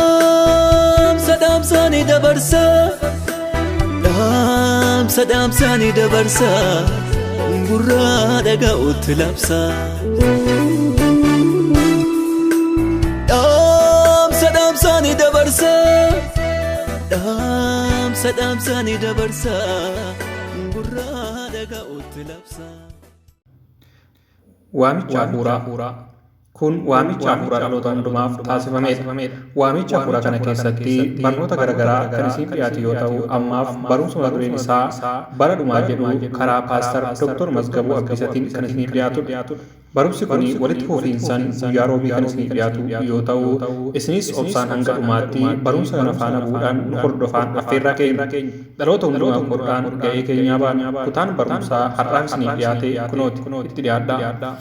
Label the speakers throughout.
Speaker 1: Dhaamsa dhaamsaanii dabarsa. Dhaamsa dhaamsaanii dabarsa. Gurraa dhaga'utti labsa. Dhaamsa dhaamsaanii dabarsa. Dhaamsa dhaamsaanii dabarsa. Gurraa dhaga'utti labsa.
Speaker 2: Waamicha Hafuuraa. Kun waamicha hafuuraa dhaloota hundumaaf taasifameedha. Waamicha hafuuraa kana keessatti barnoota garaagaraa kan isiin dhiyaatu yoo ta'u, ammaaf barumsa mata dureen isaa bara dhumaa jedhu karaa Paastar Dr. Mazgabuu Abdiisatiin kan isiniif dhiyaatudha. Barumsi kun walitti fufiinsaan guyyaa roobii kan isiniif dhiyaatu yoo ta'u, isinis obsaan hanga dhumaatti barumsa kana faana bu'uudhaan nu hordofaan affeerraa keenya. Dhaloota hundumaa godhuudhaan ga'ee keenyaa baana. Kutaan barumsaa har'aaf isiniif dhiyaate kunooti. Itti dhiyaadhaa.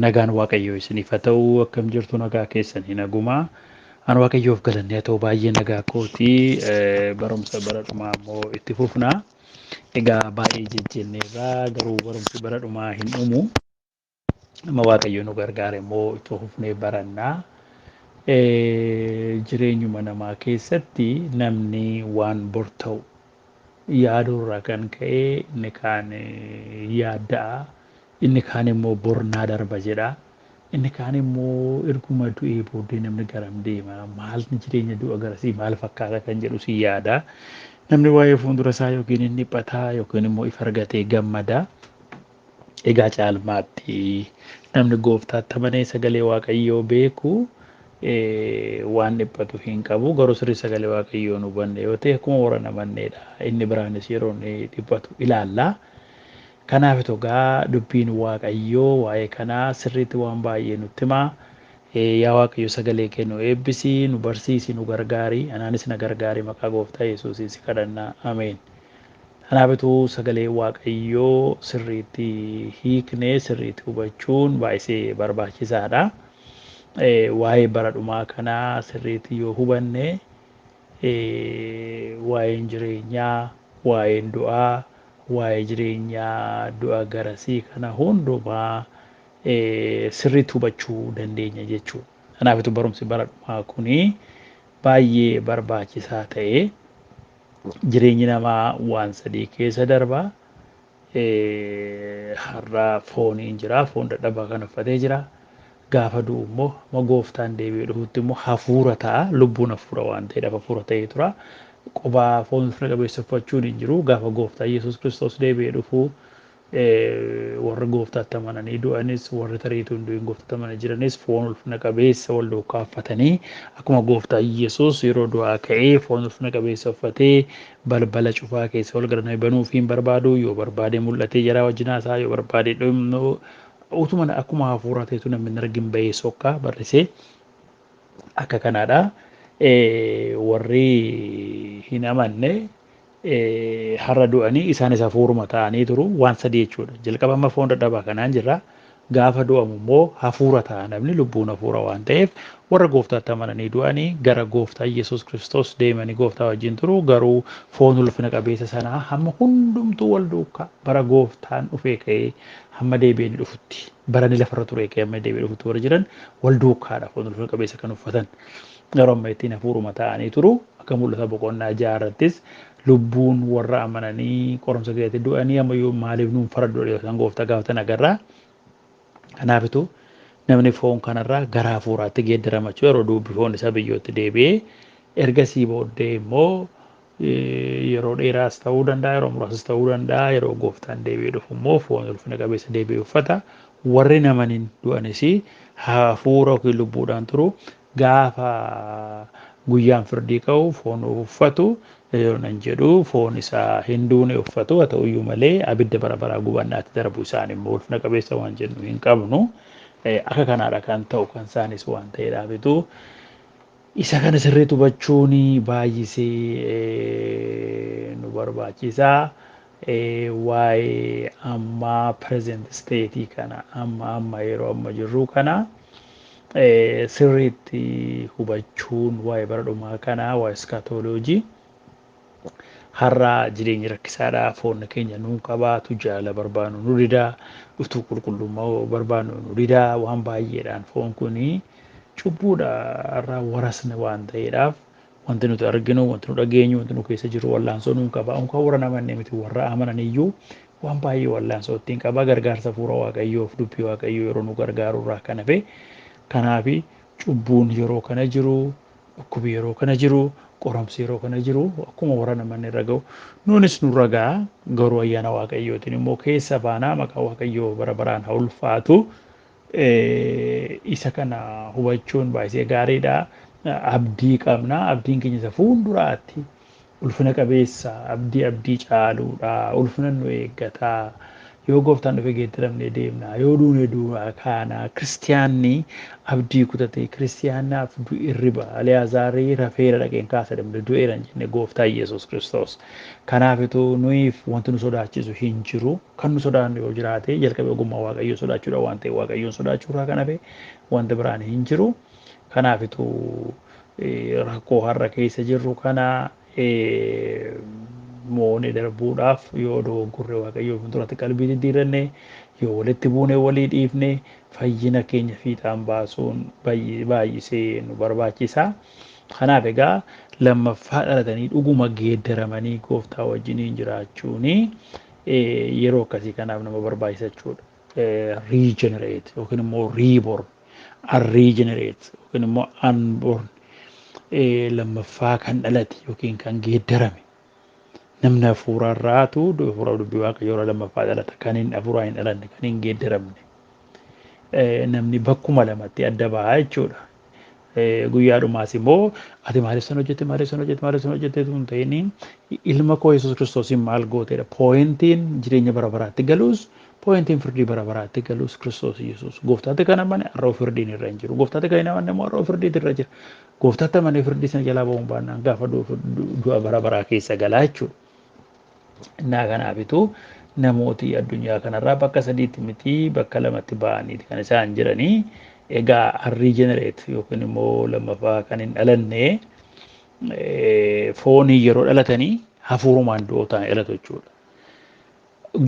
Speaker 3: Nagaan Waaqayyoo isiniif haa ta'u. Akkam jirtu? Nagaa keessanii? Nagumaa? An Waaqayyoof galanni haa ta'u, baay'ee nagaa kooti. Barumsa bara dhumaa immoo itti fufna. Egaa baay'ee jejjenneerra, garuu barumsi bara dhumaa hin dhumu. Amma Waaqayyo nu gargaare immoo itti fufnee baranna. Jireenyuma namaa keessatti namni waan bor ta'u yaaduurraa kan ka'e inni kaan yaadda'a. Inni kaan immoo bor naa darba jedha. Inni kaan immoo erguma du'ee booddee namni garam deema? Maal jireenya du'a garasii maal fakkaata kan jedhu si yaada. Namni waa'ee fuuldura isaa yookiin inni dhiphata yookiin immoo ifa argatee gammada. Egaa caalmaatti namni gooftaatti amanee sagalee Waaqayyoo beeku waan dhiphatu hin qabu. Garuu sirrii sagalee Waaqayyoo hin hubanne yoo ta'e akkuma warra hin amanneedha. Inni biraanis yeroo inni dhiphatu ilaalla. Kanaaf egaa dubbiin Waaqayyoo waa'ee kanaa sirriitti waan baay'ee nutti hima. Yaa Waaqayyo, sagalee kee nu eebbisi, nu barsiisi, nu gargaari. Anaanis na gargaari, maqaa gooftaa Yesuusiin si kadhanna. Ameen. Kanaafituu sagalee Waaqayyoo sirriitti hiiknee sirriitti hubachuun baay'isee barbaachisaadha. Waa'ee bara dhumaa kanaa sirriitti yoo hubanne, waa'een jireenyaa, waa'een du'aa, waa'ee jireenyaa du'a garasii kana hundumaa sirriitti hubachuu dandeenya jechuudha. Kanaafituu barumsi bara dhumaa kuni baay'ee barbaachisaa ta'e. Jireenyi namaa waan sadii keessa darba. Har'a fooniin jira, foon dadhabaa kan uffatee jira. Gaafa du'u immoo amma gooftaan deebi'ee dhufutti immoo hafuura ta'a. Lubbuun hafuura waan ta'eedhaaf hafuura ta'ee tura. Qobaa foon ulfina qabeessa uffachuun hin jiru. Gaafa gooftaa Yesuus Kiristoos deebi'ee dhufu warri gooftaatti amananii du'anis, warri tariituu hin du'in gooftaatti amananii jiranis foon ulfina qabeessa wal duukaa uffatanii, akkuma gooftaa Yesuus yeroo du'aa ka'ee foon ulfina qabeessa uffatee balbala cufaa keessa ol gara banuuf hin barbaadu. Yoo barbaade mul'atee jaraa wajjin haasaa, yoo barbaade utuma akkuma hafuura ta'etu namni hin argin bahee sokkaa barrisee akka kanaadha. Warri hin amanne har'a du'anii isaanis hafuuruma ta'anii turu. Waan sadii jechuudha. Jalqaba amma foon dadhabaa kanaan jirra. Gaafa du'amu immoo hafuura ta'a namni, lubbuun hafuura waan ta'eef, warra gooftaatti amananii du'anii gara gooftaa Yesuus Kiristoos deemanii gooftaa wajjin turu. Garuu foon ulfina qabeessa sanaa hamma hundumtuu wal duukaa bara gooftaan dhufee ka'ee hamma deebi'ee inni dhufutti, bara inni lafarra ture ka'ee hamma deebi'ee dhufutti warra jiran wal duukaadha foon ulfina qabeessa kan uffatan. Yeroo amma ittiin hafuuruma ta'anii turu. Akka Mul'ata boqonnaa 6 irrattis lubbuun warra amananii qorumsa keessatti du'anii ammayyuu maaliif nuun faraddu isaan gooftaa gaafatan agarra. Kanaafitu namni foon kanarraa gara hafuuraatti geeddarama jechuudha. Yeroo duubbi foon isaa biyyootti deebi'ee ergasii booddee immoo yeroo dheeraas ta'uu danda'a, yeroo muraasas ta'uu danda'a. Yeroo gooftaan deebi'ee dhufu immoo foon ulfina qabeessa deebi'ee uffata. Warri namaniin du'anis hafuura yookiin lubbuudhaan turu. Gaafa guyyaan firdii ka'u foon uffatu. Yeroo nan jedhu foon isaa hin duune uffatu, haa ta'uyyuu malee abidda bara baraa gubannaatti darbu. Isaan immoo ulfina qabeessa waan jennu hin qabnu. Akka kanaadha kan ta'u kan isaanis waan ta'eedhaafitu isa kana sirriitti hubachuun baay'isee nu barbaachisaa. Waa'ee ammaa present state kana, amma yeroo amma jirru kana sirriitti hubachuun, waa'ee bara dhumaa kana, waa'ee eschatology. Har'a jireenyi rakkisaadha. Foonni keenya nuu qabaatu, jaalala barbaannu nu didaa, utuu qulqullummaa barbaannu nu didaa. Waan baay'eedhaan foon kuni cubbuudha irraa warasne waan ta'eedhaaf, wanti nuti arginu, wanti nu dhageenyu, wanti nu keessa jiru wallaansoo nuun qaba. Unkaan warra namanne miti, warra amanan iyyuu waan baay'ee wallaansoo ittiin qaba. Gargaarsa Hafuura Waaqayyoof dubbii Waaqayyoo yeroo nu gargaaru irraa kan hafe. Kanaafi cubbuun yeroo kana jiru, dhukkubi yeroo kana jiru, qoramsi yeroo kana jiru akkuma warra namanne irra ga'u nuunis nurra ga'a. Garuu ayyaana Waaqayyootiin immoo keessa baanaa. Maqaa Waaqayyoo bara baraan haa ulfaatu. Isa kana hubachuun baay'ee gaariidha. Abdii qabna. Abdiin keenya isa fuulduraatti ulfina qabeessa, abdii caaluudha. Ulfina nu eeggataa. Yoo gooftaan dhufe geeddaramnee deemna. Yoo duune du'aa kaana. Kiristiyaanni abdii kutate, kiristiyaanaaf du'i riba. Aliyaazarii rafeera, dhaqeen kaasa dambe, du'eera hin jenne gooftaa Yesuus Kiristoos. Kanaafituu nuyiif wanti nu sodaachisu hin jiru. Kan nu sodaannu yoo jiraate, jalqabee ogummaa Waaqayyoo sodaachuudha waan ta'eef, Waaqayyoon sodaachuurraa kan hafe wanti biraan hin jiru. Kanaafituu rakkoo har'a keessa jirru kana moonee darbuudhaaf, yoo dogoggorre Waaqayyoo fuulduratti qalbii diddiiranne, yoo walitti buune walii dhiifne, fayyina keenya fiixaan baasuun baay'isee nu barbaachisa. Kanaaf egaa lammaffaa dhalatanii dhuguma geeddaramanii gooftaa wajjiniin jiraachuun yeroo akkasii kanaaf nama barbaachisa jechuudha. Regenerate yookiin immoo reborn, unregenerate yookiin immoo unborn, lammaffaa kan dhalate yookiin kan geeddarame. Namni hafuurarraatu hafuura dubbii Waaqayyoo lammaffaa dhalata. Kan hin hafuuraa hin dhalanne, kan hin geeddaramne. Namni bakkuma lamatti adda ba'a jechuudha. Guyyaa dhumaas immoo ati maaliif sana hojjette, maaliif sana hojjette, maaliif sana hojjette tun ta'in, ilma koo Yesuus Kiristoosiin maal gooteedha. Pointiin jireenya bara baraatti galuus, pointiin firdii bara baraatti galuus Kiristoos Yesuus. Gooftaatti kan amane har'a firdiin irra hin jiru. Gooftaatti kan hin amanne immoo har'a firdiitu irra jira. Gooftaatti amanee firdii sana jalaa ba'uun baannaan gaafa du'a bara baraa keessa galaa jechuudha. Innaa kanaafituu namooti addunyaa kanarraa bakka sadiitti miti, bakka lamatti ba'aniiti kan isaan jiranii. Egaa unregenerate yookiin immoo lammaffaa kan hin dhalanne foonii yeroo dhalatanii hafuurumaan du'oo ta'anii dhalatu jechuudha.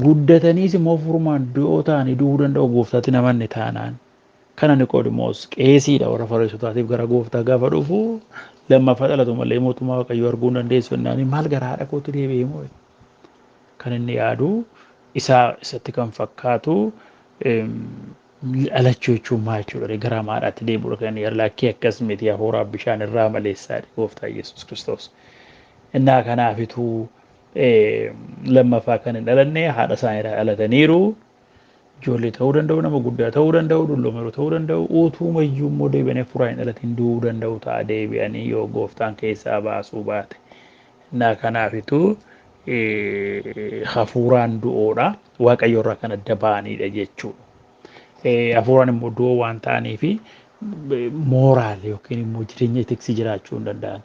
Speaker 3: Guddataniis immoo hafuurumaan du'oo ta'anii du'uu danda'u gooftaatti namanne taanaan. Kana Niqoodimoos qeesiidha, warra Fariisotaatiif gara gooftaa gaafa dhufu, lammaffaa dhalatu malee mootummaa Waaqayyoo arguu hin dandeessu jennaan, maal gara haadha kootti deebi'ee moo, kan inni yaadu isaa isatti kan fakkaatu dhalachuu jechuun maal jechuudha, gara haadhaatti deebi'uudha kan inni yaadu. Lakkii, akkas miti, hafuuraaf bishaan irraa maleessaadha gooftaa Yesuus Kiristoos. Innaa kanaafituu lammaffaa kan hin dhalanne haadha isaaniirraa dhalataniiru. Ijoollee ta'uu danda'u, nama guddaa ta'uu danda'u, dulloomeeru ta'uu danda'u, utuumayyuu immoo deebi'anii hafuuraa hin dhalatin du'uu danda'u ta'a deebi'anii yoo gooftaan keessaa baasuu baate. Innaa kanaafituu hafuuraan du'oodha. Waaqayyo irraa kan adda ba'anidha jechuudha. Hafuuraan immoo du'oo waan ta'aniifi moral yookiin immoo jireenya ethics jiraachuu hin danda'an.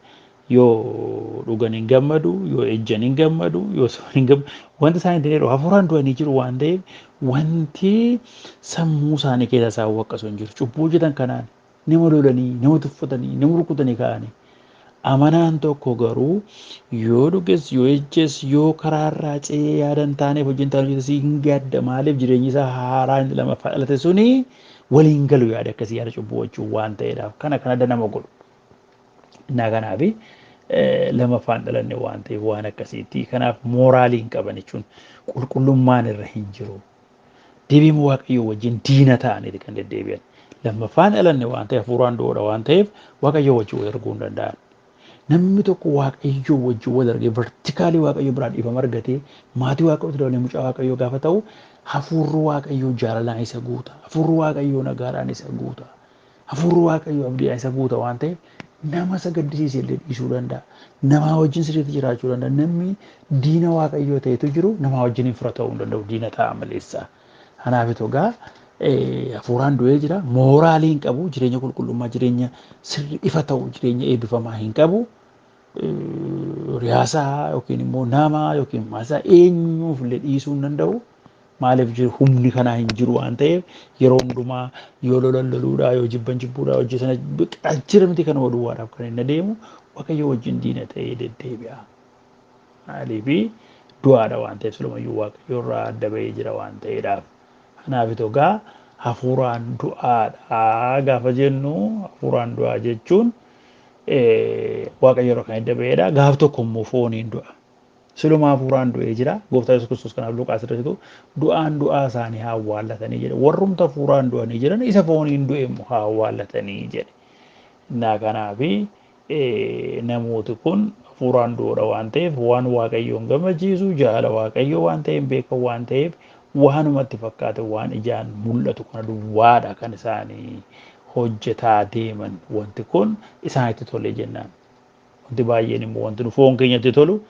Speaker 3: Yoo dhugan hin gammadu, yoo ejjan hin gammadu, yoo soban hin gammadu. Wanta isaan ittiin jedhu hafuuraan du'anii jiru waan ta'eef, wanti sammuu isaanii keessa isaan waqqasu hin jiru. Cubbuu hojjetan kanaan nama lolanii, nama tuffatanii, nama rukutanii ka'anii. Amanaan tokko garuu yoo dhuges, yoo ejjes, yoo karaarraa ce'ee yaada hin taaneef hojii hin taane hojjetes hin gadda. Maaliif? Jireenyi isaa haaraa inni lammaffaa dhalate suni waliin galu yaada akkasii, yaada cubbuu wajjin waan ta'eedhaaf, kana kan adda nama godhu. Innaa kanaafi lammaffaan dhalanne waan ta'eef waan akkasiitti. Kanaaf moralii hin qaban jechuun qulqullummaan irra hin jiru. Deebiin Waaqayyoo wajjin diina ta'aniiti kan deddeebi'an. Lammaffaan dhalanne waan ta'eef, hafuuraan du'oodha waan ta'eef, Waaqayyoo wajjin wal arguu hin danda'an. Namni tokko Waaqayyoo wajjin wal argee, vertically Waaqayyo biraa dhiifama argatee, maatii Waaqayyootti dabalee mucaa Waaqayyoo gaafa ta'u, hafuurri Waaqayyoo jaalalaan isa guuta. Hafuurri Waaqayyoo nagaadhaan isa guuta. Hafuurri Waaqayyoo abdiidhaan isa guuta waan ta'eef, nama isa gaddisiise illee dhiisuu danda'a. Namaa wajjin sirriitti jiraachuu danda'a. Namni diina Waaqayyoo ta'etu jiru namaa wajjin hin fira ta'uu hin danda'u, diina ta'a maleessa. Kanaaf egaa Hafuuraan du'ee jira. Mooraalii hin qabu. Jireenya qulqullummaa, jireenya sirri ifa ta'u, jireenya eebbifamaa hin qabu. Riyaasaa yookiin immoo nama yookiin maasaa eenyuuf illee dhiisuu hin danda'u. Maaliif jiru humni kanaa hin jiru waan ta'eef yeroo hundumaa yoo lolan loluudhaa yoo jibban jibbuudhaa hojii sana jira miti kan oduudhaaf kan inni adeemu Waaqayyo wajjin diina ta'ee deddeebi'a. Maaliif du'aadha waan ta'eef silumayyuu Waaqayyo irraa adda bahee jira waan ta'eedhaaf. Kanaaf egaa hafuuraan du'aadha gaafa jennu hafuuraan du'aa jechuun Waaqayyo irraa kan adda bahedha. Gaaf tokko immoo fooniin du'a. Siluma hafuuraan du'ee jira. Gooftaa Yesuus Kiristoos kanaaf Luqaas irratti du'aan du'aa isaanii haa awwaallatanii jedhe. Warrumta hafuuraan du'anii jiran isa fooniin du'e immoo haa awwaallatanii jedhe. Innaa kanaafi namooti kun hafuuraan du'oodha waan ta'eef waan Waaqayyoon gammachiisu jaala Waaqayyoo waan ta'eef beekan waan ta'eef waanumatti fakkaate waan ijaan mul'atu kana duwwaadha kan isaanii hojjetaa deeman wanti kun isaanitti tole jennaan. Wanti baay'een immoo wanti nu foon keenyatti tolu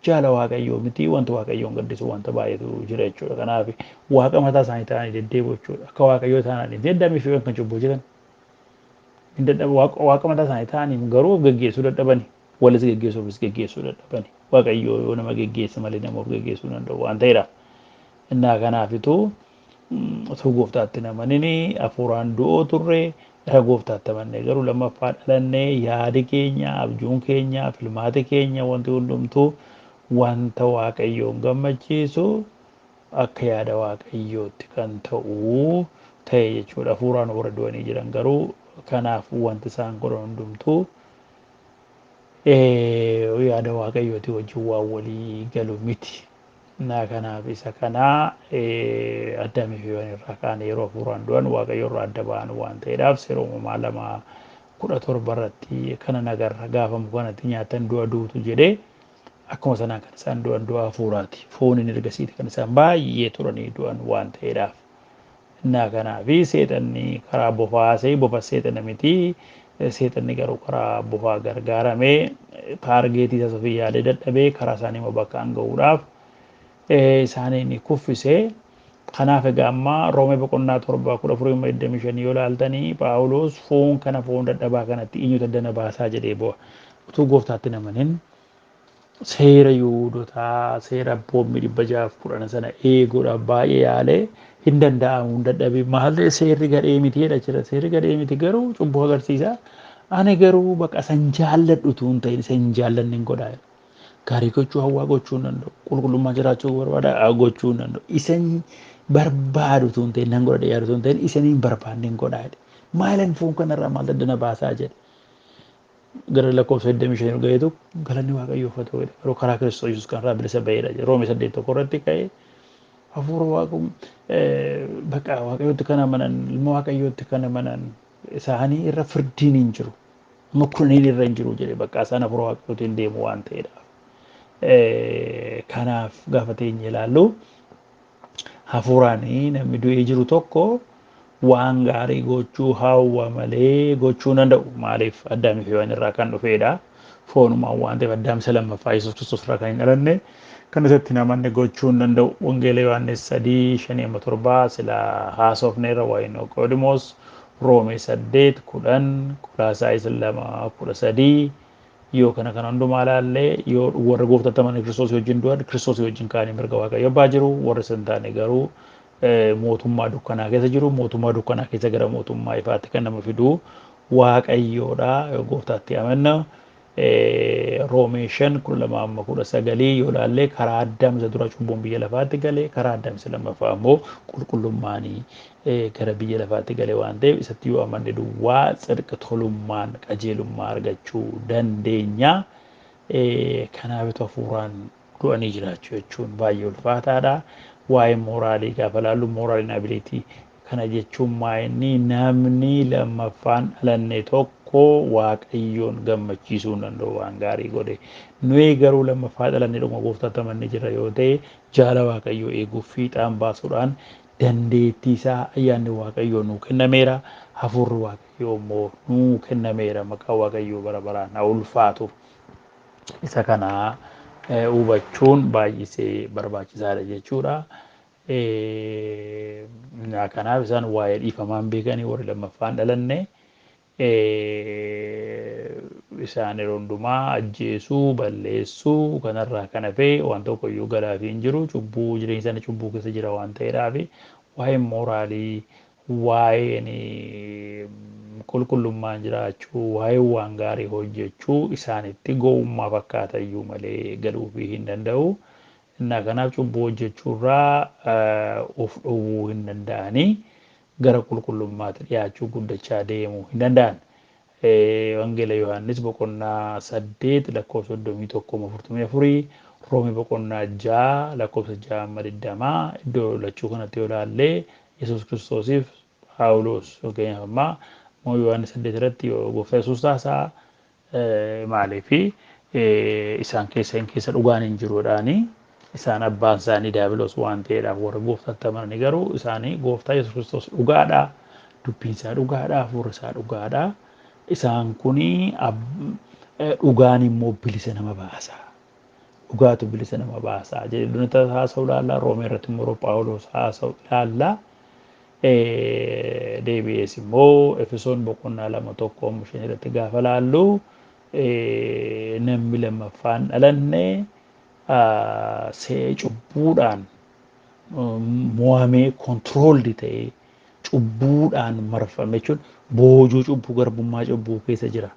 Speaker 3: jaala Waaqayyoo miti wanti Waaqayyoon gaddisu wanta baay'eetu jira jechuudha. Kanaaf Waaqa mataa isaanii ta'anii deddeebi'u jechuudha. Akka Waaqayyoo ta'anii Addaamii fi Hewaan kan cubbuu hojjetan. Hin dadhabu Waaqa mataa isaanii ta'anii garuu of geggeessuu dadhabani. Walis geggeessuu ofis geggeessuu dadhabani. Waaqayyoo yoo nama geggeesse malee nama of geggeessuu hin danda'u waan ta'eedhaaf. Innaa kanaafituu utuu gooftaatti hin amanini hafuuraan du'oo turre gara gooftaatti amannee garuu lammaffaa dhalannee yaadi keenya abjuun keenya filmaati keenya wanti hundumtuu wanta Waaqayyoon gammachiisu akka yaada Waaqayyootti kan ta'u ta'e jechuudha. Hafuuraan warra du'anii jiran garuu kanaaf wanti isaan godhan hundumtuu yaada Waaqayyooti wajjin waan walii galu miti. Innaa kanaaf isa kana Addaamii fi Hewaan irraa ka'an yeroo hafuuraan du'an Waaqayyo irraa adda ba'an waan ta'eedhaaf seera uumamaa 2:17 irratti kana nagarra gaafa muka kanatti nyaatan du'a duutu jedhee akkuma sanaan kan isaan du'an du'a hafuuraati. Fooniin ergasiiti kan isaan baay'ee turanii du'an waan ta'eedhaaf. Innaa kanaaf seexanni karaa bofaa se'e bofa seexana miti. Seexanni garuu karaa bofaa gargaaramee taargeetii isaas ofii yaadee dadhabee karaa isaanii immoo bakkaan ga'uudhaaf isaaniin kuffise. Kanaaf egaa amma Roomee boqonnaa 7:14-25 yoo ilaaltanii Phaawulos foon kana foon dadhabaa kanatti eenyutu addana baasaa jedhee bo'a. Utuu gooftaatti hin amanin seera Yihuudotaa seera abboommii 610 sana eeguudhaaf baay'ee yaalee hin danda'amu hin dadhabin maal ta'e seerri gadhee miti jedha jira seerri gadhee miti garuu cubbuu agarsiisa. Ani garuu baqa san jaalladhu utuu hin ta'in isa hin jaallanne hin godhaa. Gaarii gochuu hawwaa gochuu hin danda'u. Qulqullummaa jiraachuu barbaada gochuu hin danda'u. Isa barbaadu utuu hin ta'in nan godha yaadu utuu hin ta'in isa hin barbaanne hin godhaa jedhe. Maalan foon kanarraa maal daddana baasaa jedhe. Gara lakkoofsa 25 ga'eetu galanni Waaqayyoof haa ta'u jedhe. Garuu karaa Kiristoos Yesuus kanarraa bilisa ba'eedha jedhe. Roomee 8:1 irratti ka'ee hafuura waaqum baqa Waaqayyootti kan amanan ilma Waaqayyootti kan amanan isaanii irra firdiin hin jiru. Amma kunniin irra hin jiru jedhe bakka isaan hafuura Waaqayyootiin deemu waan ta'eedhaaf. Kanaaf gaafa teenye ilaallu hafuuraan namni du'ee jiru tokko waan gaarii gochuu hawwa malee gochuu hin danda'u. Maaliif Addaamii fi Hewaan irraa kan dhufeedha. Foonumaan waan ta'eef Addaam isa lammaffaa Yesuus Kiristoos irraa kan hin dhalanne kan isatti hin amanne gochuu hin danda'u. Wangeela Yohaannis 3:5-7 sila haasofneerra waa'ee Niqoodimoos Roomee 8:10 Qolaasaayis 2:13 yoo kana kana hundumaa ilaalle yoo warra gooftaatti amanan Kiristoos wajjin du'an Kiristoos wajjin ka'anii mirga Waaqayyo abbaa jiru warra isa hin taane garuu mootummaa dukkanaa keessa jiru mootummaa dukkanaa keessa gara mootummaa ifaatti kan nama fidu Waaqayyoodha yoo gooftaatti amanna. Roomee 5:12-19 yoo ilaalle karaa Addaam isa dura cubbuun biyya lafaatti gale karaa Addaam isa lammaffaa immoo qulqullummaan gara biyya lafaatti gale waan ta'eef isatti yoo amanne duwwaa tsirqa tolummaan qajeelummaa argachuu dandeenya. Kanaafitu hafuuraan du'anii jiraachuu jechuun baay'ee ulfaataadha. Waa'ee mooraalii gaafa ilaallu mooraaliin abiliitii kana jechuun maa inni namni lammaffaan dhalanne tokko Waaqayyoon gammachiisuu hin danda'u waan gaarii godhe. Nuyi garuu lammaffaa dhalanne dhuma gooftaatti amanne jirra yoo ta'e jaala Waaqayyoo eeguuf fiixaan baasuudhaan dandeettii isaa ayyaanni Waaqayyoo nuu kennameera. Hafuurri Waaqayyoo immoo nuu kennameera. Maqaan Waaqayyoo bara baraan haa ulfaatu. Isa kana hubachuun baay'isee barbaachisaadha jechuudha. Kanaaf isaan waa'ee dhiifamaan beekanii warri lammaffaan dhalanne isaan yeroo hundumaa ajjeesuu, balleessuu kanarraa kan hafe waan tokko iyyuu galaafii hin jiru. Cubbuu jireenya isaanii cubbuu keessa jira waan ta'eedhaaf waa'een mooraalii, waa'een qulqullummaan jiraachuu, waa'een waan gaarii hojjechuu isaanitti gowwummaa fakkaata iyyuu malee galuufii hin danda'u. Innaa kanaaf cubbuu hojjechuurraa of dhowwuu hin danda'anii gara qulqullummaatti dhiyaachuu guddachaa deemuu hin danda'an. Wangeela Yohaannis boqonnaa 8 lakkoofsa 31 44, Roomii boqonnaa 6 lakkoofsa 6 amma 20 iddoo lachuu kanatti yoo ilaalle Yesuus Kiristoosiif Phaawulos fakkeenyaaf ammaa immoo Yohaannis 8 irratti yoo gooftaa Yesuus taasaa maaliifi isaan keessa hin keessa dhugaan hin jiruudhaani isaan abbaan isaanii daabiloos waan ta'eedhaaf warra gooftaatti amananii garuu isaanii gooftaa Yesuus Kiristoos dhugaadha, dubbiin isaa dhugaadha, hafuurri isaa dhugaadha. Isaan kuni dhugaan immoo bilisa nama baasa. Dhugaatu bilisa nama baasa. Jedhee nuti haasa'u ilaalla. Roomee irratti immoo Phaawulos haasa'u ilaalla. Deebi'ees immoo Efesoon boqonnaa 2 1 5 irratti gaafa laallu namni lammaffaan dhalanne cubbuudhaan mo'amee kontirooldi ta'ee cubbuudhaan marfame jechuun boojuu cubbuu garbummaa cubbuu keessa jira.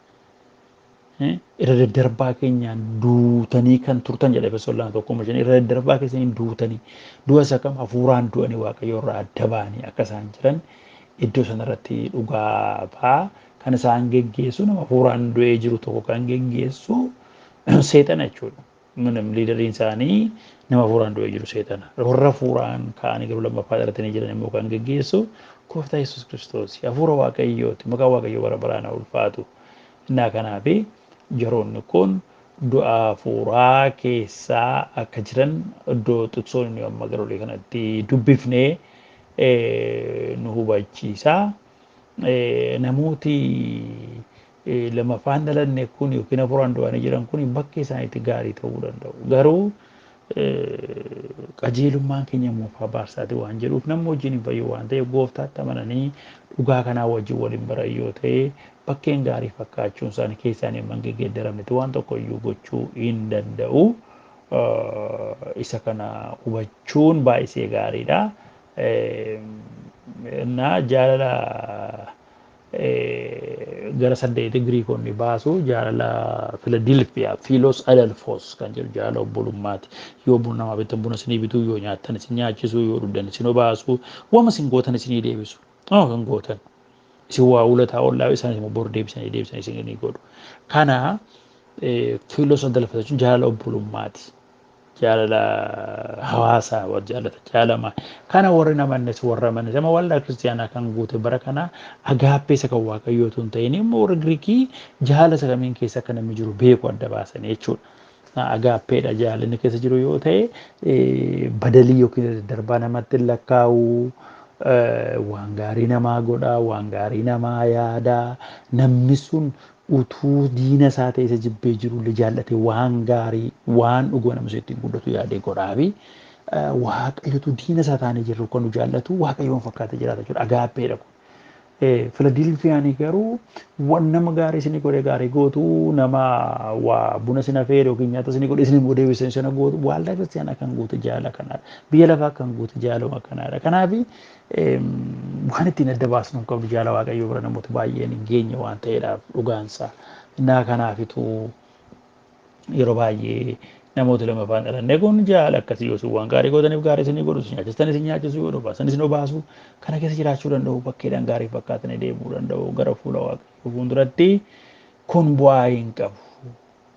Speaker 3: Irra daddarbaa keenyaan duutanii kan turtan jedha Efesoon 2 1 5, irra daddarbaa keessaniin duutanii du'a isa kam hafuuraan du'anii Waaqayyo irraa adda ba'anii akka isaan jiran iddoo sanarratti dhugaa ba'a. Kan isaan geggeessu nama hafuuraan du'ee jiru tokko kan geggeessu seexana jechuudha. Liidariin isaanii nama hafuuraan du'ee jiru seexana. Warra hafuuraan ka'anii garuu lammaffaa dhalatanii jiran immoo kan geggeessu gooftaa Yesuus Kiristoos. Hafuura Waaqayyooti. Maqaan Waaqayyoo bara baraan haa ulfaatu. Innaa kanaafi jaroonni kun du'a hafuuraa keessaa akka jiran iddoo xiqsoon inni amma gara olii kanatti dubbifnee nu hubachiisa. Namooti lammaffaan dhalanne kun yookiin hafuuraan du'anii jiran kun bakki isaaniitti gaarii ta'uu danda'u. Garuu qajeelummaan keenya moofaa baarsaati waan jedhuuf namni wajjin hin fayyu waan ta'eef gooftaatti amananii dhugaa kanaa wajjin waliin baran yoo ta'e bakkeen gaarii fakkaachuun isaanii keessaan hin geggeeddaramnetti waan tokko iyyuu gochuu hin danda'u. Isa kana hubachuun baay'isee gaariidha. Innaa jaalala gara 8 Giriikonni baasu jaalala Filadelfiyaa Fiilos Adelfoos kan jedhu jaalala obbolummaati. Yoo buna namaa bittan buna isinii bituu, yoo nyaattan isin nyaachisu, yoo dhugdan isin obaasu, waama isin gootan isinii deebisu. Waama kan gootan. Isin waa ulataa ollaa isaan immoo bor deebisanii deebisanii isinii godhu. Kana Fiilos Adelfoos jechuun jaalala obbolummaati. Jaalala hawaasaa wal jaalata jaalama. Kana warri namannes warra amannes amma waldaa kiristiyaanaa kan guute bara kana agaappee isa kan Waaqayyoo otoo hin ta'in immoo warra Giriikii jaala isa kamiin keessa akka namni jiru beeku adda baasanii jechuudha. Agaappeedha jaalalli keessa jiru yoo ta'e badalii yookiin daddarbaa namatti hin lakkaa'u, waan gaarii namaa godha, waan gaarii namaa yaada, namni sun utuu diina isaa ta'e isa jibbee jirullee jaallate waan gaarii waan dhuguma nama ittiin guddatu yaadee godhaafi Waaqayyotu diina isaa taanee jirru kan nu jaallatu Waaqayyoon fakkaatee jiraata jechuudha. Agaappeedha kun. Filadelfiyaanii garuu waan nama gaarii isinii godhe gaarii gootu, nama waa buna isin afeere yookiin nyaata isinii godhe isin immoo deebisanii sana gootu, waldaa kiristiyaanaa kan guute jaalala kanaadha. Biyya lafaa kan guute jaalala kanaadha. Kanaaf waan ittiin adda baasnu hin qabnu jaalala Waaqayyoo bira namoota baay'een hin geenye waan ta'eedhaaf dhugaansa. Innaa kanaafitu yeroo baay'ee namoota lammaffaan dhalanne kun jaala akkasii yoo waan gaarii gootaniif gaarii isinii godhu, isin nyaachistan isin nyaachisu, yoo obaasan isin obaasu, kana keessa jiraachuu danda'u, bakkeedhaan gaarii fakkaatanii deemuu danda'u gara fuula Waaqayyoo fuulduratti kun bu'aa hin qabu.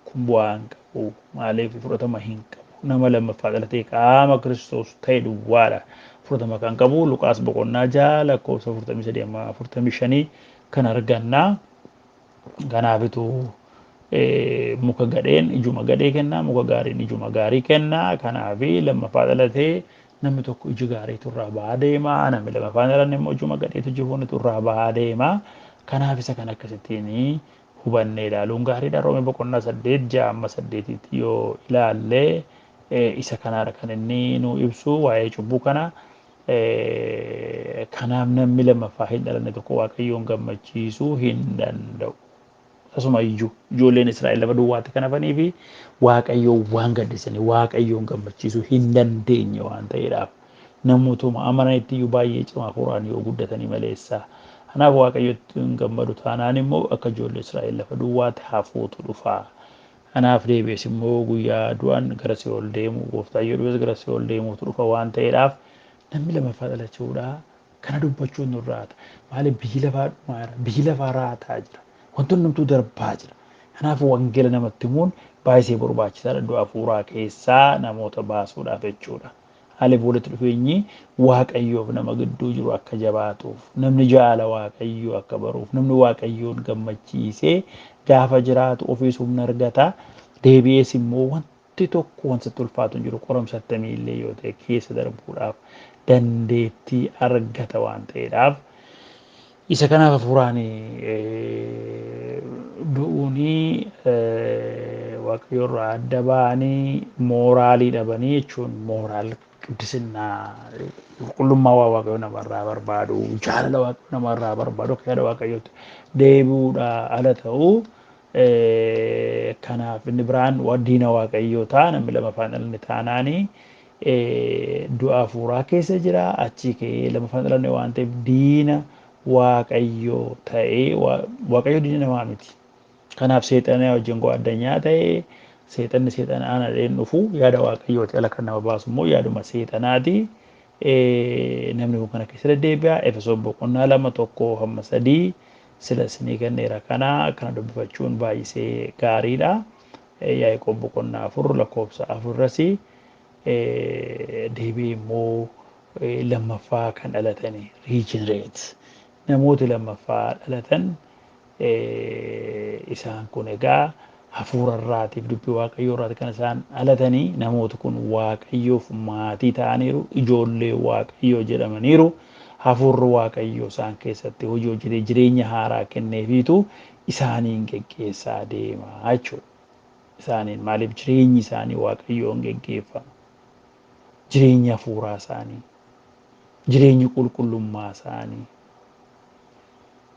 Speaker 3: Kun bu'aa hin qabu. Maaliif fudhatama hin qabu. Nama lammaffaa dhalatee qaama Kiristoos ta'e duwwaadha. Fudhatama kan qabu Luqaas boqonnaa 6 lakkoofsa 43 amma 45 kan arganna. Kanaafitu muka gadheen ijuma gadhee kenna, muka gaariin ijuma gaarii kenna. Kanaafi lammaffaa dhalatee namni tokko iji gaariitu irraa ba'aa deema, namni lammaffaa dhalanne immoo ijuma gadheetu jifuunitu irraa ba'aa deema. Kanaaf isa kan akkasittiin hubannee ilaaluun gaariidha. Roomee boqonnaa 8 6 amma 8tti yoo ilaalle Isa kanaadha kan inni nu ibsu waa'ee cubbuu kana. Kanaaf namni lammaffaa hin dhalanne tokko Waaqayyoon gammachiisuu hin danda'u. Akkasuma iyyuu ijoolleen Israa'el lafa duwwaatti kan hafanii fi Waaqayyoon waan gaddisanii Waaqayyoon gammachiisuu hin dandeenye waan ta'eedhaaf namootuma amananitti iyyuu baay'ee cimaa hafuuraan yoo guddatanii maleessa. Kanaaf Waaqayyotti hin gammadu taanaan immoo akka ijoollee Israa'el lafa duwwaatti hafuutu dhufa. Kanaaf deebi'es immoo guyyaa du'an gara Si'ool deemu, gooftaan yoo dhufes gara Si'ool deemuutu dhufa waan ta'eedhaaf namni lammaffaa dhalachuudha. Kana dubbachuun nurraata. Maaliif biyyi lafaa dhumaa jira, biyyi lafaa raataa jira, wantoonni hundumtuu darbaa jira. Kanaaf wangeela namatti himuun baay'ee barbaachisaadha du'a hafuuraa keessaa namoota baasuudhaaf jechuudha. Maaliif walitti dhufeenyi Waaqayyoof nama gidduu jiru akka jabaatuuf, namni jaala Waaqayyoo akka baruuf, namni Waaqayyoon gammachiisee gaafa jiraatu ofiis humna argata. Deebi'ees immoo wanti tokko wanti sitti ulfaatu hin jiru, qoramsa attamii illee yoo ta'e keessa darbuudhaaf dandeettii argata waan ta'eedhaaf. Isa kanaaf hafuuraan du'uunii Waaqayyo irraa adda ba'anii mooraalii dhabanii jechuun mooraal qidisinnaa qulqullummaa waa Waaqayyo namarraa barbaadu, jaalala Waaqayyo namarraa barbaadu, akka yaada Waaqayyootti deebi'uudha ala ta'uu. Kanaaf inni biraan diina Waaqayyoo ta'a. Namni lamaffaan dhalanne taanaanii du'a hafuuraa keessa jira, achii ka'ee lamaffaan dhalanne waan ta'eef diina Waaqayyoo ta'ee. Waaqayyo diina namaa miti. Kanaaf seexanaa wajjin addunyaa ta'ee seexanni seexana aanadheen dhufu yaada Waaqayyooti ala kan nama baasu immoo yaaduma seexanaati. Namni kun kana keessa deddeebi'a. Efesoon boqonnaa 2 1 hamma 3 sila isinii kenneera, kana dubbifachuun baay'isee gaariidha. Yaaqoob boqonnaa 4 lakkoofsa 4 irras deebi'ee immoo lammaffaa kan dhalatani, regenerate, namooti lammaffaa dhalatan isaan kun egaa hafuura irraatiif dubbii Waaqayyoo irraati kan isaan dhalatanii. Namooti kun Waaqayyoof maatii ta'aniiru, ijoollee Waaqayyoo jedhamaniiru. Hafuurri Waaqayyoo isaan keessatti hojii hojjetee jireenya haaraa kenneefiitu isaaniin geggeessaa deema jechuudha. Isaaniin maaliif jireenyi isaanii Waaqayyoon geggeeffama. Jireenya hafuuraa isaanii, jireenyi qulqullummaa isaanii,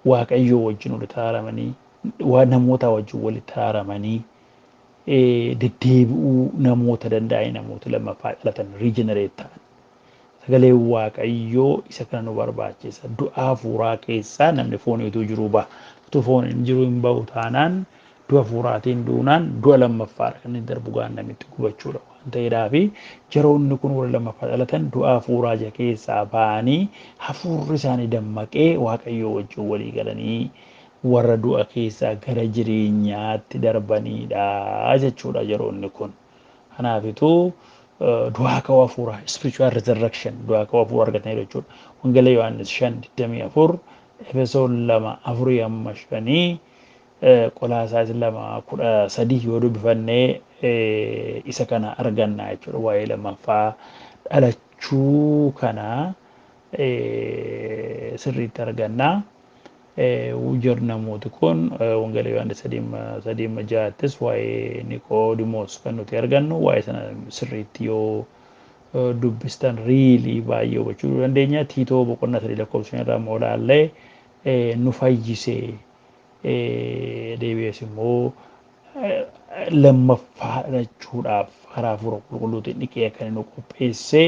Speaker 3: Waaqayyoo wajjin walitti araaramanii, namoota wajjin walitti araaramanii deddeebi'uu namoota danda'anii, namoota lammaffaa dhalatan, regenerate ta'an. Sagaleen Waaqayyoo isa kana nu barbaachisa. Du'a hafuuraa keessaa namni foon utuu jiruu ba'a. Utuu foon hin jiru hin bahu taanaan, du'a hafuuraatiin duunaan du'a lammaffaadha kan inni darbu, gaannamitti gubachuudha waan ta'eedhaafi yeroonni kun warra lammaffaa dhalatan du'a hafuuraa ija keessaa ba'anii, hafuurri isaanii dammaqee, Waaqayyoo wajjin walii galanii warra du'a keessaa gara jireenyaatti darbanidha jechuudha yeroonni kun. Kanaafituu du'aa ka'uu hafuuraa, spiritual resurrection, du'aa ka'uu hafuuraa argatanii jechuudha. Wangeela Yohaannis 5:24, Efesoon 2:4 hamma 5, Qolaasaayis 2:13 yoo dubbifannee isa kana arganna jechuudha. Waa'ee lammaffaa dhalachuu kana sirriitti arganna. Jarri namooti kun Wangeela Yohaannis 3:6ttis waa'ee Niqoodimoos kan nuti argannu, waa'ee sana sirriitti yoo dubbistan really baay'ee hubachuu dandeenya. Tiitoo boqonnaa 3 lakkoofsa 5 irraa immoo ilaallee nu fayyisee deebi'ees immoo lammaffaa dhalachuudhaaf karaa hafuura qulqulluutiin dhiqee akka inni nu qopheessee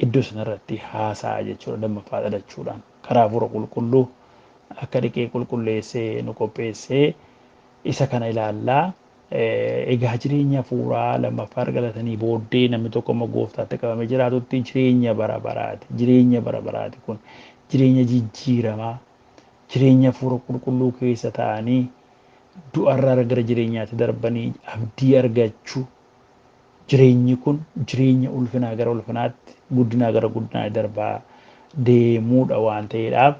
Speaker 3: iddoo sanarratti haasa'a jechuudha. Lammaffaa dhalachuudhaan karaa hafuura qulqulluu akka dhiqee qulqulleessee nu qopheessee isa kana ilaallaa. Egaa jireenya hafuuraa lammaffaa argatanii booddee namni tokko amma gooftaatti qabamee jiraatutti jireenya bara baraati. Jireenya bara baraati kun jireenya jijjiiramaa, jireenya hafuura qulqulluu keessa ta'anii du'arraa gara jireenyaatti darbanii abdii argachuu. Jireenyi kun jireenya ulfinaa gara ulfinaatti, guddinaa gara guddinaatti darbaa deemuudha waan ta'eedhaaf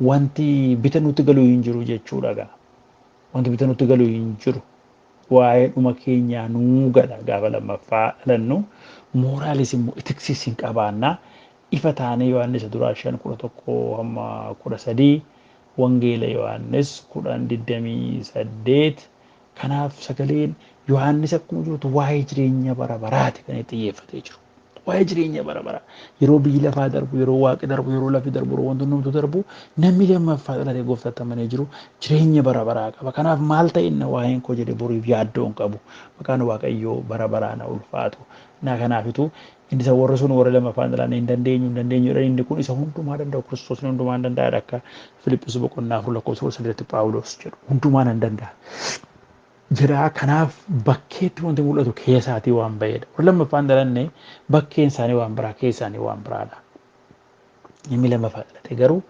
Speaker 3: wanti bita nutti galuu hin jiru jechuudha gaa. Wanti bita nutti galuu hin jiru. Waa'ee dhuma keenyaa nuu gala gaafa lammaffaa dhalannu. Moraalis immoo itiksiis hin qabaannaa. Ifa taanee Yohaannis duraa 5:11 hamma 13, Wangeela Yohaannis 10:28. Kanaaf sagaleen Yohaannis akkuma jirutu waa'ee jireenya bara baraati kan itti xiyyeeffatee jiru. Waa'ee jireenya bara baraa yeroo biyyi lafaa darbu, yeroo waaqi darbu, yeroo lafi darbu, yeroo wanti hundumtuu darbu, namni lammaffaa dhalatee gooftaatti amanee jiru jireenya bara baraa qaba. Kanaaf maal ta'e inni waa'een koo jedhee boriif yaaddoo hin qabu. Maqaan Waaqayyoo bara baraa na ulfaatu. Na kanaafitu inni isa warri sun warra lammaffaan dhalanne hin dandeenyu hin dandeenyu jedhan, inni kun isa hundumaa danda'u Kiristoos inni hundumaa hin danda'adha akka Filiphis boqonnaa 4 lakkoofsa 13 Phaawulos jedhu hundumaa nan danda'a jedha. Kanaaf bakkeetti wanti mul'atu keessaatii waan ba'edha. Warri lammaffaan dhalanne bakkeen isaanii waan biraa, keessa isaanii waan biraadha. Namni lammaffaa dhalate garuu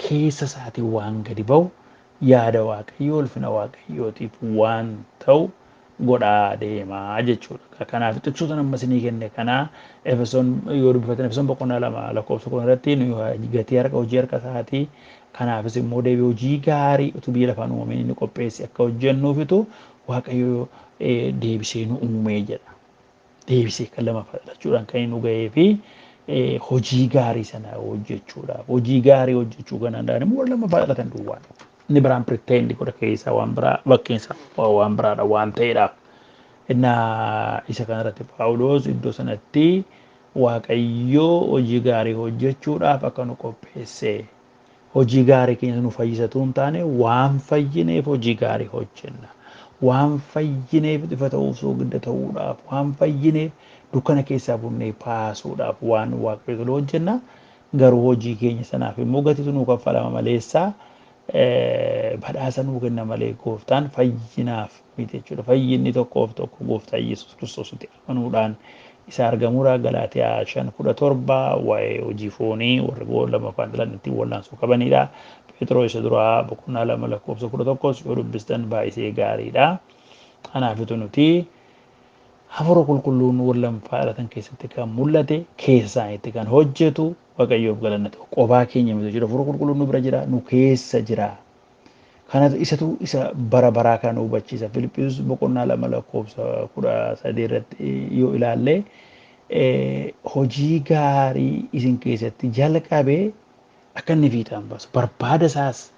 Speaker 3: keessa isaatii waan gadi ba'u yaada Waaqayyoo, ulfina Waaqayyootiif waan ta'u godhaa deemaa jechuudha. Kanaaf xiqsoota amma isinii kenne kanaa Efesoon yoo dubbifatan, Efesoon boqonnaa 2 lakkoofsa 10 irratti, nuyi gatii harka hojii harka isaatii, kanaafis immoo deebii hojii gaarii utuu biyya lafaan uumameen inni qopheesse akka hojjennuufitu Waaqayyo deebisee nu uumee jedha. Deebisee kan lammaffaa dhalachuudhaan kan inni nu gahee fi hojii gaarii sana hojjechuudhaaf, hojii gaarii hojjechuu kan danda'an immoo warra lammaffaa dhalatan duwwaadha. Inni biraan pretend godha, keessaa waan biraa, bakkeensa waan biraadha waan ta'eedhaaf. Innaa isa kanarratti Phaawulos iddoo sanatti Waaqayyo hojii gaarii hojjechuudhaaf akka nu qopheesse, hojii gaarii keenya nu fayyisatu hin taane, waan fayyineef hojii gaarii hojjenna. Waan fayyineef ifa ta'uuf, soogidda ta'uudhaaf, waan fayyineef dukkana keessaa bunnee baasuudhaaf waan Waaqayyo tolu hojjenna. Garuu hojii keenya sanaaf immoo gatiitu nuu kaffalama maleessaa, badhaasa nuu kenna malee gooftaan fayyinaaf miti jechuudha. Fayyinni tokkoof tokko gooftaa Yesuus Kiristoositti amanuudhaan isa argamuudha. Galaatiyaa 5:17 waa'ee hojii foonii warri lammaffaan dhalan ittiin wallaansoo qabanidha. Phexroo isa duraa boqonnaa 2 lakkoofsa 11 yoo dubbistan baay'isee gaariidha. Kanaafitu nuti hafuura qulqulluun warra lammaffaa dhalatan keessatti kan mul'ate, keessa isaaniitti kan hojjetu, Waaqayyoof galanna ta'u. Qobaa keenya miti jechuudha. Hafuura qulqulluun nu bira jira, nu keessa jira. Kanatu isatu isa bara baraa kan nu hubachiisa. Filiphisius boqonnaa 2 lakkoofsa 13 irratti yoo ilaalle, hojii gaarii isin keessatti jalqabe akka inni fiixaan baasu barbaada isaas.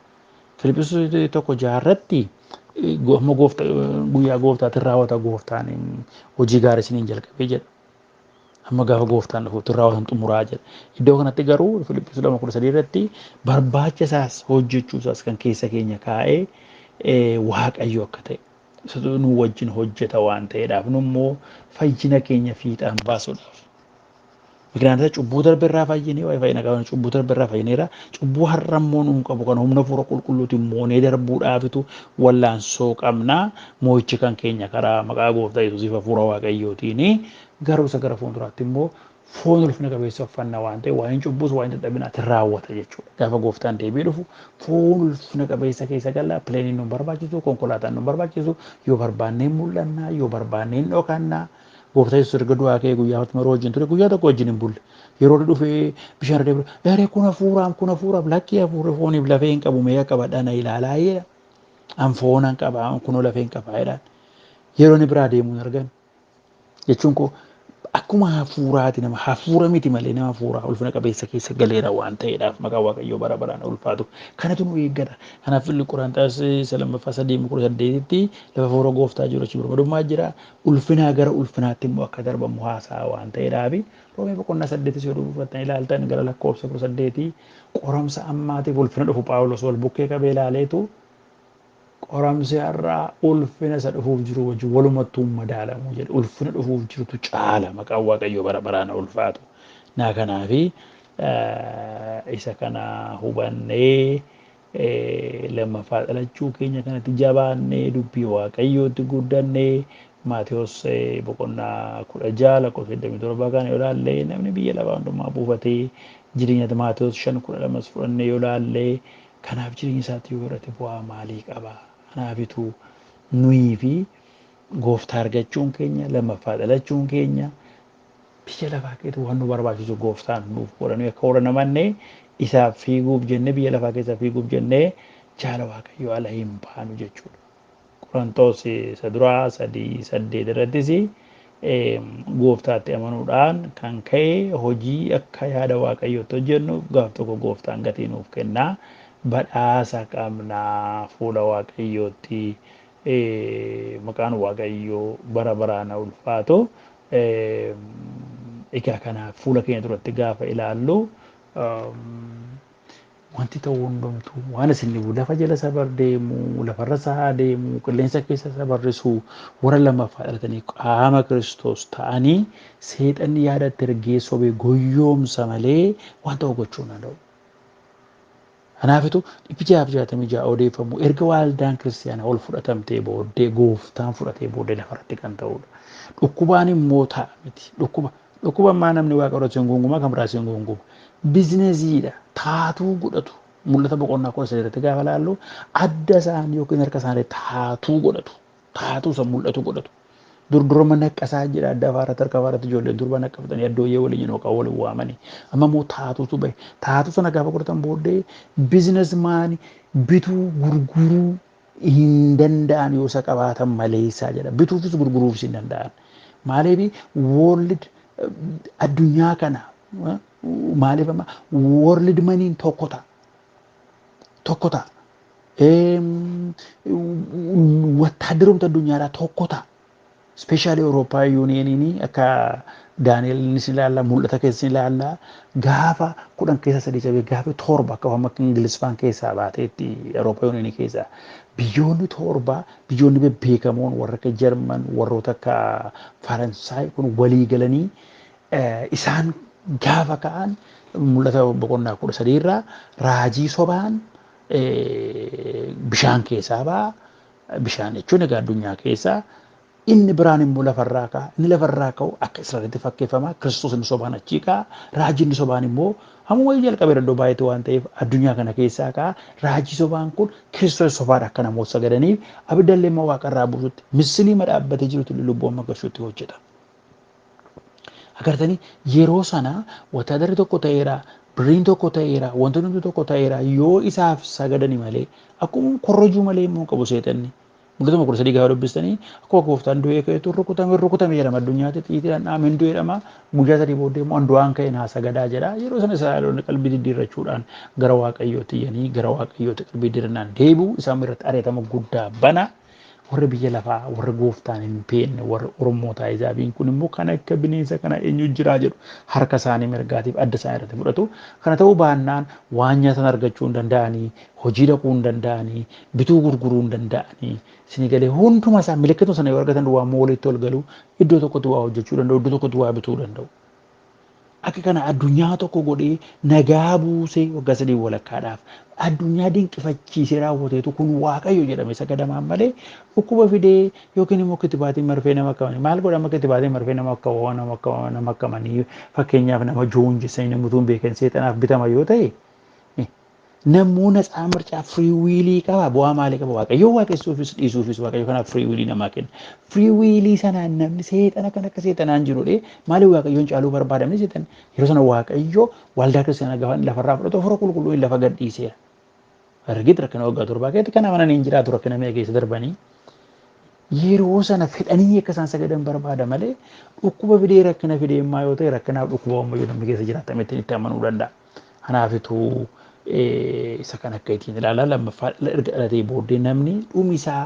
Speaker 3: Filiphisius 1:6 irratti amma goofta guyyaa gooftaatiin raawwata, gooftaan hojii gaarii isiniin jalqabee jedha. Amma gaafa gooftaan dhufuutti raawwatan xumuraa jedha. Iddoo kanatti garuu Filiphisius 2:13 irratti barbaacha isaas hojjechuu isaas kan keessa keenya kaa'ee Waaqayyo akka ta'e, isatu nu wajjin hojjeta waan ta'eedhaaf, nu immoo fayyina keenya fiixaan baasuudhaaf. Miknyaata cubbuu darbe irraa fayyinee, waa'ee fayyina qabna, cubbuu darbe irraa fayyineera. Cubbuu har'a immoo nuun qabu kan humna hafuura qulqulluutiin moonee darbuudhaafitu wallaansoo qabna. Moo'ichi kan keenya karaa maqaa gooftaa Yesuusiif hafuura Waaqayyootiini. Garuu isa gara fuulduraatti immoo foon ulfina qabeessa uffanna waan ta'eef waa'een cubbuus waa'een dadhabinaatti raawwata jechuudha. Gaafa gooftaan deebi'ee dhufu foon ulfina qabeessa keessa galla, pileeniin nu barbaachisu, konkolaataan nu barbaachisu, yoo barbaannee mul'anna, yoo barbaannee hin dhokanna. Gooftaa Yesuus erga du'aa ka'ee guyyaa 40 yeroo wajjin ture, guyyaa tokko wajjin hin bulle. Yeroo inni dhufee bishaan irra deebi'u, "Eree kun hafuuraam, kun hafuuraam, lakkii hafuurri fooniif lafee hin qabu, mee qabadhaa na ilaalaa" jedha. An foonan qaba, an kunoo lafee hin qaba jedhaan. Yeroo inni biraa deemuu hin argan. Jechuun koo akkuma hafuuraati, nama hafuura miti malee nama hafuuraa ulfina qabeessa keessa galeera waan ta'eedhaaf maqaan Waaqayyoo bara baraan ulfaatu. Kanatu nu eeggata. Kanaaf Filli Qorontos isa lammaffaa 3:18tti lafa hafuura gooftaa jiru achi birmadummaa jira. Ulfinaa gara ulfinaatti immoo akka darbamu haasa'a waan ta'eedhaaf. Roomee boqonnaa 8 yoo dubbifattan ilaaltan gara lakkoofsa 18 qoramsa ammaatiif ulfina dhufu Phaawulos wal bukkee qabee ilaaleetu, qoramsi har'aa ulfina isa dhufuuf jiru wajjin walumattuu hin madaalamu jedhe. Ulfina dhufuuf jirutu caala, maqaan Waaqayyoo bara baraan ulfaatu. Naa kanaafi isa kana hubannee lammaffaa dhalachuu keenya kanatti jabaannee dubbii Waaqayyootti guddannee, Maatewos boqonnaa 16 lakkoofsa 27 kana yoo ilaalle, namni biyya lafaa hundumaa buufatee jireenya, Maatewos 5:12 fudhannee yoo ilaalle, kanaaf jireenya isaatti yoo hir'ate bu'aa maalii qaba? Kanaafitu nuyii fi gooftaa argachuun keenya, lammaffaa dhalachuun keenya biyya lafaa keessatti waan nu barbaachisu gooftaan nuuf godha. Nuyi akka warra namanne isaaf fiiguuf jennee, biyya lafaa keessa fiiguuf jennee jaala Waaqayyoo ala hin baanu jechuudha. Qorontos isa duraa 3:8 irrattis gooftaatti amanuudhaan kan ka'e hojii akka yaada Waaqayyootti hojjennu gaaf tokko gooftaan gatii nuuf kenna. Badhaasa qabna fuula Waaqayyootti. Maqaan Waaqayyoo bara baraan haa ulfaatu. Egaa kanaaf fuula keenya duratti gaafa ilaallu wanti ta'u hundumtuu waan isin dhibu lafa jala sabar deemu, lafarra sa'aa deemu, qilleensa keessa sabarrisu warra lammaffaa dhalatanii qaama Kiristoos ta'anii seexanni yaada itti ergee sobee goyyoomsa malee waan ta'u gochuu hin danda'u. Kanaafitu 666 odeeffamu erga waaldaan kiristiyaanaa ol fudhatamtee booddee gooftaan fudhatee booddee lafarratti kan ta'udha. Dhukkubaan immoo ta'a miti. Dhukkuba dhukkuba ammaa namni waaqa irratti hin gunguma kan biraas hin gunguma. Bizineziidha. Taatuu godhatu. Mul'ata boqonnaa 13 irratti gaafa laallu adda isaanii yookiin harka isaanii taatuu godhatu. Taatuu isa mul'atu godhatu. Dur durma naqqasaa jira adda afaarratti harka afaarratti ijoolleen durba naqqafatanii addooyyee waliin yookaan waliin waamanii. Amma immoo taatuutu bahe. Taatuu sana gaafa godhatan booddee bizinesmaani bituu gurguruu hin danda'an yoo isa qabaatan maleessaa jedha. Bituufis gurguruufis hin danda'an. Maaliif world addunyaa kana maaliif amma world maniin tokko ta'a. Tokko ta'a. Wattaadarumti addunyaadhaa tokko ta'a. Ispeeshaalii Awurooppaa yuuniyeniin akka Daani'el ni ilaalla, mul'ata keessa ni ilaalla. Gaafa 10 keessa 3 cabee gaafa 7 akka amma Ingiliffaan keessaa baateetti Awurooppaa yuuniyenii keessaa biyyoonni 7 biyyoonni bebbeekamoon warra akka Jarman warroota akka Faransaay kun walii galanii isaan gaafa ka'an mul'ata boqonnaa 13 irraa raajii sobaan bishaan keessaa ba'a. Bishaan jechuun egaa addunyaa keessaa inni biraan immoo lafarraa ka'a. Inni lafarraa ka'u akka Israa'elitti fakkeeffama. Kiristoos inni sobaan achii ka'a. Raajii inni sobaan immoo hammuma jalqabee iddoo baay'eetu waan ta'eef addunyaa kana keessaa ka'a. Raajii sobaan kun Kiristoos sobaadha akka namoota sagadaniif abidda illee immoo waaqarraa buusutti misilii dhaabbatee jirutti lubbuu amma gashuutti hojjeta. Agartanii yeroo sana watadarri tokko ta'eera, birriin tokko ta'eera, wantoonni hundi tokko ta'eera yoo isaaf sagadani malee akkuma korrojuu malee immoo qabu seexanni. Mul'atuma 13 gaafa dubbistanii akkuma gooftaan du'ee ka'eetu rukutame rukutame jedhama addunyaatti xiitiidhaan dhaame hin du'e jedhama guyyaa sadii booddee immoo du'aan ka'e naa sagadaa jedha yeroo sana Israa'eloonni qalbii diddiirrachuudhaan gara Waaqayyootti iyyanii gara Waaqayyootti qalbii diddiirrannaan deebi'u isaan irratti ari'atama guddaa bana. Warri biyya lafaa warri gooftaan hin beekne warri Oromoota Ahizaabiin kun immoo kan akka bineensa kana eenyu jiraa jedhu harka isaanii mirgaatiif adda isaanii irratti fudhatu. Kana ta'uu baannaan waan nyaatan argachuu hin danda'anii, hojii dhaquu hin danda'anii, bituu gurguruu hin danda'anii. Isinii galee hunduma isaa milikkituma sana yoo argatan waa mooliitti ol galu, iddoo tokkotti waa hojjechuu danda'u, iddoo tokkotti waa bituu danda'u. Akka kana addunyaa tokko godhee nagaa buusee waggaa sadii walakkaadhaaf addunyaa dinqifachiisee raawwateetu kun Waaqayyo jedhame sagadamaan malee dhukkuba fidee yookiin immoo kitibaatiin marfee nama akkamanii maal godhama kitibaatiin marfee nama akka nama akka nama akkamanii fakkeenyaaf nama joonjessanii nama utuu hin beekan seexanaaf bitama yoo ta'e Namuu natsaa mircaa free willii qaba. Bu'aa maalii qaba? Waaqayyo waaqessuufis dhiisuufis Waaqayyo kanaaf free willii namaa kenna. Free willii sanaan namni seexana kan akka seexanaan jiru dhee maaliif Waaqayyoon caaluu barbaadamni seexan yeroo sana Waaqayyo waldaa kiristaanaa gaafa inni lafarraa fudhatu hafuura qulqulluu inni lafa gad dhiiseera. Argit rakkina waggaa torbaa keessatti kan amanan hin jiraatu rakkina meeqa keessa darbanii yeroo sana fedhanii akka isaan sagadan barbaada malee dhukkuba fidee rakkina fidee immaa yoo ta'e rakkinaaf dhukkuba ammayyuu namni keessa jiraatametti itti amanuu danda'a. Kanaafitu isa kan akka ittiin ilaalaa lammaffaa erga dhalatee booddee namni dhumi isaa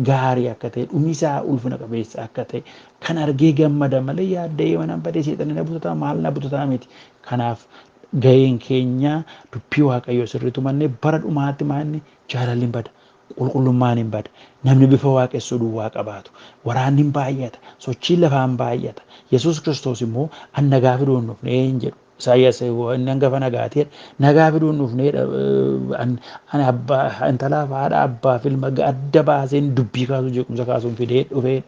Speaker 3: gaarii akka ta'e dhumi isaa ulfina qabeessa akka ta'e kan argee gammada malee yaadda'ee mana badee seexanni na butataa maal na butataa miti. Kanaaf gaheen keenya dubbii Waaqayyoo sirriitu mannee bara dhumaatti maanni jaalalli hin bada. Qulqullummaan hin bada. Namni bifa waaqessuu duwwaa qabaatu. Waraanni hin baay'ata. Sochiin lafaa hin baay'ata. Yesuus Kiristoos immoo an nagaa fiduu hin dhufne hin jedhu. Isaayyaas inni hangafa nagaati jedha. Nagaa fiduu hin dhufne jedha. Ani abbaa intalaaf haadha abbaaf ilma adda baaseen dubbii kaasuu jeequmsa kaasuun fidee dhufee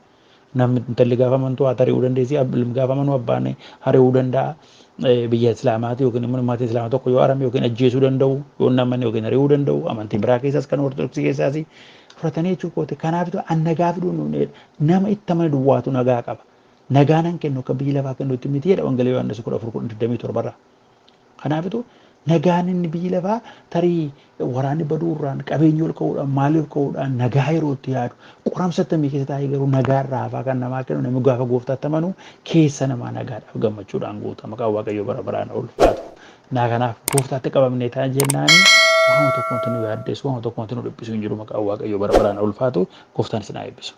Speaker 3: namni intalli gaafa amantuu haati ari'uu dandeessi ilmi gaafa amanuu abbaan ari'uu danda'a. Biyya Islaamaati yookiin immoo maatiin Islaamaa tokko yoo arame yookiin ajjeesuu danda'u yoo hin amanne yookiin ari'uu danda'u amantii biraa keessaas kan Ortodoksii keessaas fudhatanii jechuu kooti. Kanaaf an nagaa fiduu hin dhufne nama itti amane duwwaatu nagaa qaba. Nagaa nan kennu akka biyyi lafaa kennutti miti jedha Wangeela Yohaannis 14:27 irraa. Kanaafitu nagaan inni biyyi lafaa tarii waraanni baduurraan qabeenyi ol ka'uudhaan maalii ol ka'uudhaan nagaa yeroo itti yaadu qoramsa attamii keessa taa'ee garuu nagaa irraa hafaa kan namaa kennu namni gaafa gooftaatti amanu keessa namaa nagaadhaaf gammachuudhaan guuta maqaan Waaqayyoo bara baraan ulfaatu. Naa kanaaf gooftaatti qabamnee ta'a jennaani Waanuma tokko wanti nu yaaddeessu, waanuma tokko wanti nu dhiphisu hin jiru. Maqaan Waaqayyoo bara baraan ulfaatu. Gooftaan isin haa eebbisu.